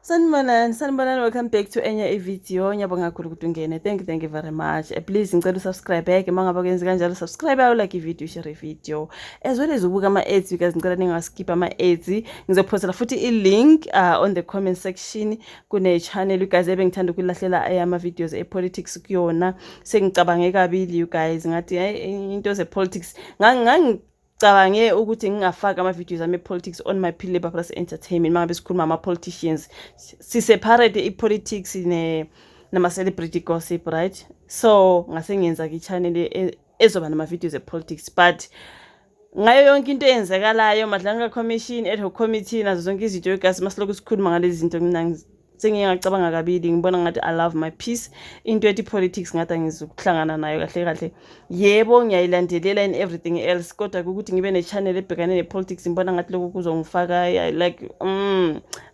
Sanibonani, sanibonani, welcome back to enye i-video. Ngiyabonga kakhulu ukuthi ungene. Thank you, thank you very much. Please ngicela usubscribe ke uma ngabe kwenza kanjalo, subscribe, like i-video, share i-video. As well as ubuka ama-ads because ngicela ningaskip ama-ads. Ngizophosela futhi i-link on the comment section kune channel, you guys, ebengithanda ukulahlela ama-videos e-politics kuyona. Sengicabange kabili, you guys, ngathi hey, into ze-politics ngangicabange ukuthi ngingafaki ama-videos ami e-politics on my Philile Plus Entertainment. Mangabe sikhuluma ama-politicians, si-separate i-politics ne nama-celebrity gossip, right? So ngase ngiyenza-ke i-channel ezoba nama-videos e-politics, but ngayo yonke into eyenzekalayo, Madlanga Commission, ad hoc committee, nazo zonke izinto egasi, masilokhu sikhuluma ngalezi zinto, mina sengiye ngacabanga kabili, ngibona ngathi I love my peace. Into ethi politics ngathi angizukuhlangana nayo kahle kahle. Yebo, ngiyayilandelela and everything else, kodwa ukuthi ngibe ne-channel ebhekane ne-politics, ngibona ngathi lokhu kuzongifaka like,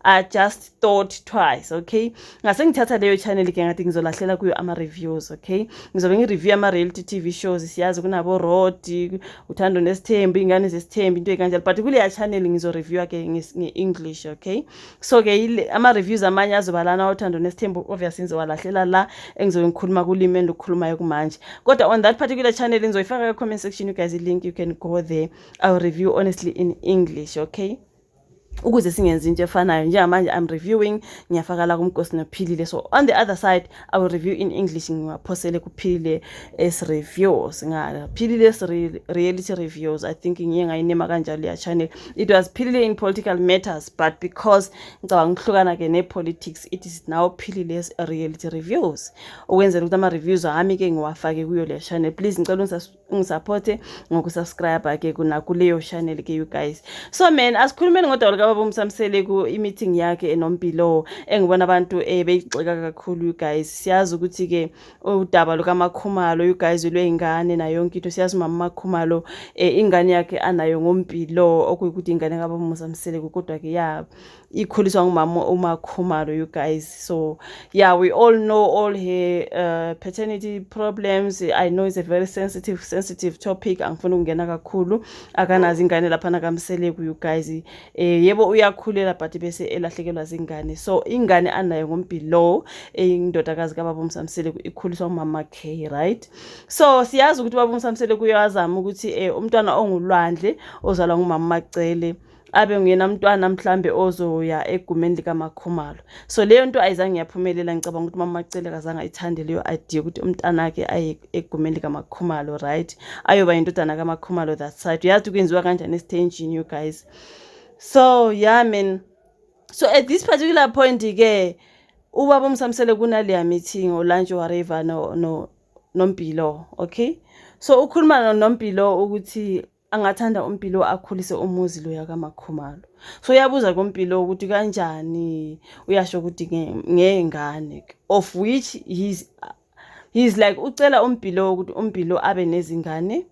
I just thought twice, okay? Ngase ngithatha leyo channel ke, ngathi ngizolahlela kuyo ama-reviews, okay? Ngizobe ngi-review ama-reality TV shows. Siyazi kunabo Road, Uthando Nesithembu, Ingane Zesithembu, into ey'kanjalo, but kuleya channel ngizoreviewa ke nge-English, okay? So ke ama-reviews amanye azoba lana, Uthando Nesithembu obviously ngizowalahlela la engizobe ngikhuluma kulimi endilukhulumayo kumanje. Kodwa on that particular channel, ngizoyifaka ka-comment section, you guys, i-link, you can go there. I will review honestly in English, okay? Ukuze singenzi into efanayo njengamanje I'm reviewing, ngiyafaka la kuMkosi Nophilile. So on the other side I will review in English, ngiwaphosele kuPhilile S Reviews, Philile S Reality Reviews. I think ngiye ngayinema kanjalo ya channel. It was Philile in Political Matters, but because ngicabanga ukuhlukana ke ne-politics, it is now Philile S Reality Reviews, ukwenzela ukuthi ama-reviews ami-ke ngiwafake kuyo le channel. Please ngicela ungisupporte ngokusubscribe ke kuleyo channel ke, you guys. So man, asikhulumeni ngodaba lukababa uMusa Mseleku, i-meeting yakhe enoMpilo, engibona abantu beyigxeka kakhulu, you guys. Siyazi ukuthi-ke udaba lukaMakhumalo, you guys, lwey'ngane nayo yonke into. Siyazi umama Makhumalo, ingane yakhe anayo ngoMpilo, okuyikuthi ingane kababa uMusa Mseleku, kodwa-ke ya, ikhuliswa ngumama uMakhumalo, you guys. So yeah, we all know all her paternity problems. I know it's a very sensitive topic, angifuni ukungena kakhulu. Akanazo ingane laphana kaMseleku, you guys. Yebo, uyakhulela, but bese elahlekelwa zingane. So ingane anayo ngoMpilo, indodakazi kababa uMusa Mseleku, ikhuliswa umama K, right? So siyazi ukuthi ubaba uMusa Mseleku uyazama ukuthi umntwana onguLwandle ozalwa ngumama Macele abe nguyena mntwana mhlambe ozoya egumeni likaMakhumalo. So leyo nto ayizange yaphumelela. Ngicabanga ukuthi umama Macele kazange ayithande leyo idea ukuthi umntanakhe aye egumeni likaMakhumalo, right? Ayoba indodana kaMakhumalo that side. Uyazi kwenziwa kanjani esithenjini, you guys. So yeah, man, so at this particular point ke, ubaba uMusa Mseleku kunaleya meeting or lunch or whatever no noMpilo, okay? So ukhuluma noMpilo ukuthi angathanda uMpilo akhulise umuzi loya kaMakhumalo. So uyabuza kuMpilo ukuthi kanjani, uyasho ukuthi ngengane, of which he's like ucela uMpilo ukuthi uMpilo abe nezingane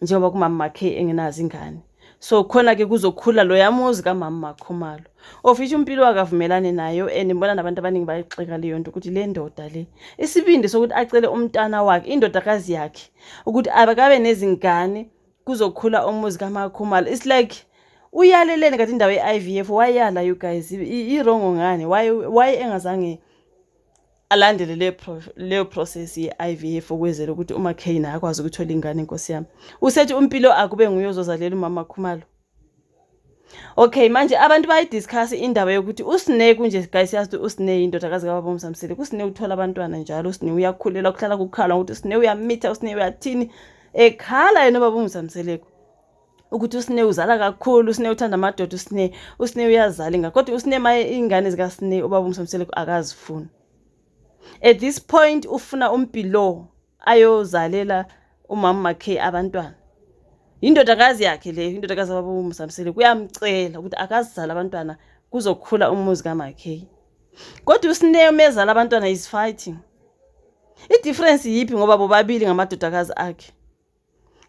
njengoba kumama Makhe engenazo ingane, so khona ke kuzokhula loya muzi kamama Makhumalo, of which uMpilo akavumelani nayo. And ngibona nabantu abaningi bayixeka leyo nto, ukuthi le ndoda le, isibindi sokuthi acele umntana wakhe, indodakazi yakhe, ukuthi abakabe nezingane kuzokhula umuzi kaMakhumalo. It's like uyaleleni kathi indawo ye-IVF wayala, you guys? I-wrong ngani? Why engazange alandele leyo process ye-IVF ukwenzela ukuthi uMaKay naye akwazi ukuthola ingane? Inkosi yami, usethi uMpilo akube nguye ozozalela umama Khumalo. Okay, manje abantu bayidiscuss indaba yokuthi uSne kunje, guys, yazi ukuthi uSne indodakazi kababa uMusa Mseleku. USne uthola abantwana njalo, uSne uyakhulela, kuhlala kukhala ukuthi uSne uyamitha, uSne uyathini, ekhala yena ubaba uMusa Mseleku ukuthi uSne uzala kakhulu, uSne uthanda amadoda, uSne uyazala ingane. Kodwa uSne maye, ingane zikaSne ubaba uMusa Mseleku akazifuni. At this point ufuna uMpilo ayozalela umama Makhe abantwana, indodakazi yakhe leyo, indodakazi kababa uMusa Mseleku. Uyamcela ukuthi akazizala abantwana kuzokhula umuzi kaMakhe, kodwa uSne umezala abantwana is fighting. I-difference yiphi? Ngoba bobabili ngamadodakazi akhe.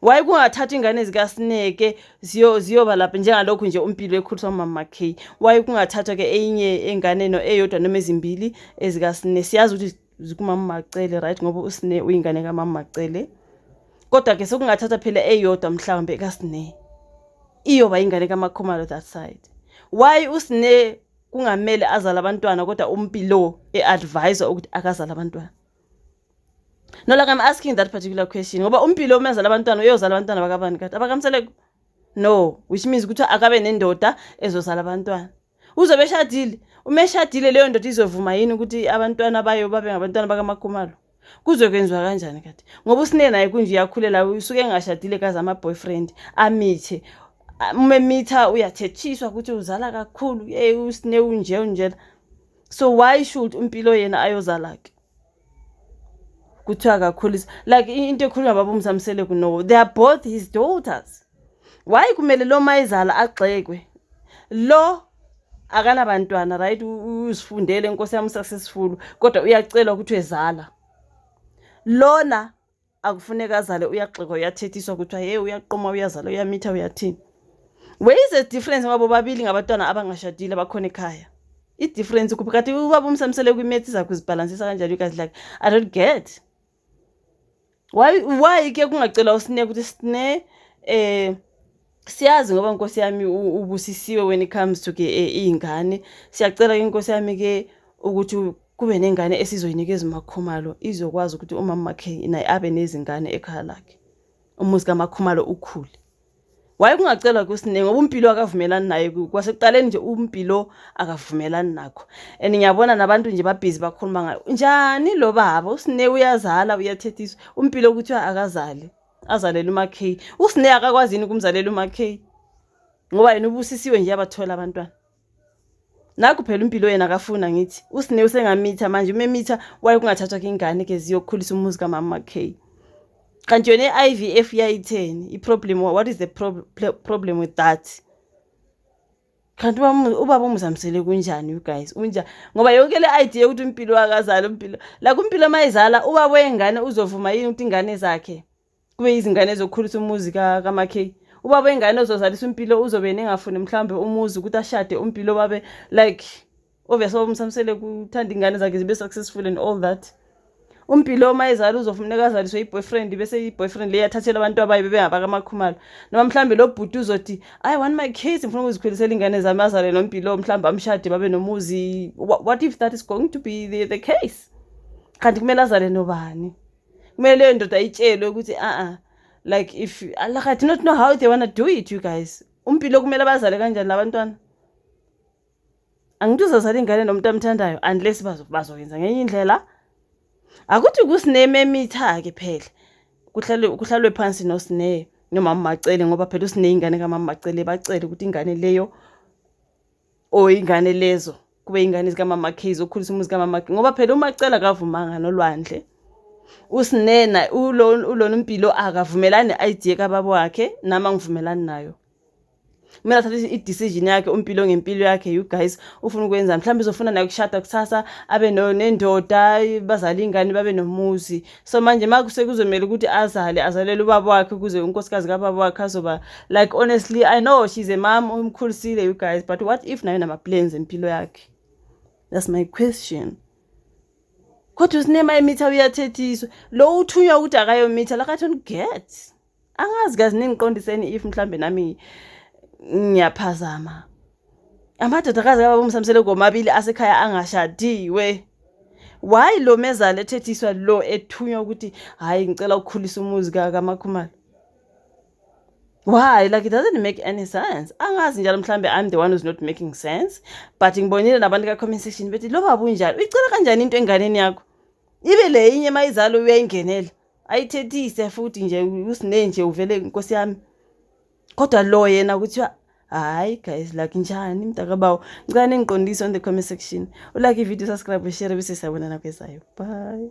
Why kungathathwa ingane zikaSneke ziyoba lapha njengalokhu nje uMpilo ekhuliswa umama Makhe? Why kungathathwa ke eyinye engane no eyodwa noma ezimbili ezikaSne? Siyazi ukuthi zikumama Macele, right? Ngoba uSne uyingane kamama Macele. Kodwa ke sekungathathwa phela eyodwa mhlawumbe kaSne, iyoba ingane kaMakhumalo that side. Why uSne Kungamele azale abantwana, kodwa uMpilo e-advise ukuthi akazale abantwana? No, like, I'm asking that particular question ngoba uMpilo uma ezala abantwana, uyozala abantwana bakabani? Kade abakaMseleku? No, which means ukuthi akabe nendoda ezozala abantwana. Uzobe eshadile. Uma eshadile, leyo ndoda izovuma yini ukuthi abantwana bayo babe ngabantwana bakaMakhumalo? Kuzokwenziwa kanjani kade? Ngoba uSine naye kunje uyakhulela, usuke engashadile, kaze ama-boyfriend amithe. Uma emitha uyathethiswa ukuthi uzala kakhulu, ye uSine unje unjena. So why should uMpilo yena ayozala-ke? Kuthiwa akakhulisa, like, into ekhulunywa baba uMusa Mseleku. No, they are both his daughters. Why kumele lo mayizala agxekwe? Lo akanabantwana, right? Uzifundele, inkosi yami, successful, kodwa uyacelwa ukuthi ezala. Lona akufuneka azale, uyagxekwa, uyathethiswa, kuthiwa hey, uyaqoma, uyazala, uyamitha, uyathini. Where is the difference? Ngoba bobabili ngabantwana abangashadile abakhona ekhaya. I-difference kuphi kade? Ubaba uMusa Mseleku kwi-maths zakho uzibhalansisa kanjani, you guys? Like, I don't get why ke kungacelwa uSine ukuthi, "Sine, siyazi ngoba, nkosi yami, ubusisiwe when it comes to ke iy'ngane. Siyacela ke, inkosi yami ke, ukuthi kube nengane esizoyinikeza uMakhumalo, izokwazi ukuthi umama wakhe naye abe nezingane ekhaya lakhe, umuzi kaMakhumalo ukhule." Why kungacelwa kuSine? Ngoba uMpilo akavumelani naye kwasekuqaleni nje, uMpilo akavumelani nakho. And ngiyabona nabantu nje babhizi bakhuluma ngayo. Njani lo baba uSine uyazala, uyathethiswa, uMpilo kuthiwa akazali, azalele uMaK? USine akakwazi yini ukumzalela uMaK? Ngoba yena ubusisiwe nje, yabathola abantwana. Nakho phela uMpilo yena akafuna. Ngithi uSine usengamitha manje. Uma emitha, waye kungathathwa ke ingane ke ziyokhulisa umuzi kamama K? Kanti yona i-IVF yayitheni i-problem? What is the problem with that? Kanti ubaba uMusa Mseleku kunjani, you guys? Unjani? Ngoba yonke le idea yokuthi uMpilo akazali, uMpilo, like, uMpilo mayizala, ubaba wengane uzovuma yini ukuthi ingane zakhe kube izingane ezokhulisa umuzi kaMaK? Ubaba wengane ozozalisa uMpilo uzobe nengafuni mhlawumbe umuzi ukuthi ashade uMpilo, babe like, obviously ubaba uMusa Mseleku uthanda ingane zakhe zibe successful and all that. UMpilo uma ezala uzofuneka azaliswe i-boyfriend, bese i-boyfriend le yathathela abantu abayo bebengabakamakhumalo? Noma mhlawumbe lo bhuti uzothi, "I want my kids, ngifuna ukuzikhulisela ingane zami," azale noMpilo, mhlawumbe amshade, babe nomuzi. What if that is going to be the case? Kanti kumele azale nobani? Kumele leyo ndoda itshelwe ukuthi a-a, like, if, like, I do not know how they wanna do it, you guys. UMpilo kumele abazale kanjani labantwana? Angithi uzozala ingane nomuntu amthandayo, unless bazoyenza ngenye indlela. Akuthi kusinememitha-ke phela, kuhlalwe kuhlalwe phansi noSine nomama Macele, ngoba phela uSine ingane kamama Macele, bacele ukuthi ingane leyo or ingane lezo kube ingane zikamama K, zokhulisa umuzi kamama K, ngoba phela uMacele akavumanga nolwandle. Usinena ulona uMpilo akavumelani ne-idea kababa wakhe, nami angivumelani nayo. Kumele athathe i-decision yakhe uMpilo ngempilo yakhe, you guys. Ufuna ukwenza, mhlawumbe uzofuna naye ukushada kusasa, abe nendoda, bazale ingane, babe nomuzi. So manje ma sekuzomele ukuthi azale, azalele ubaba wakhe ukuze unkosikazi kababa wakhe azoba, like, honestly, I know she's a mom, umkhulisile, you guys, but what if nayo nama-plans empilo yakhe? That's my question. Kodwa uSinema emitha uyathethiswa, lo uthunywa ukuthi akayomitha. Like, I don't get. Angazi kazi, ningiqondiseni if mhlambe nami ngiyaphazama. Amadodakazi kababa uMusa Mseleku omabili asekhaya angashadiwe, why lo mezala ethethiswa, lo ethunywa ukuthi, "Hhayi, ngicela ukukhulisa umuzi kaMakhumalo"? Why? Like, it doesn't make any sense. Angazi njalo, mhlambe I'm the one who's not making sense, but ngibonile nabantu ka-comment section bethi, "Lo baba unjani? Uyicela kanjani into enganeni yakho?" Ibe le inye mayizalo uyayingenela, ayithethise futhi nje. Usine nje uvele, nkosi yami, kodwa lo yena kuthiwa hayi. Guys, like, njani mntakabawo? Ngicela ningiqondise on the comment section. Ulike ivideo, subscribe, share, bese siyabonana kwezayo. Bye.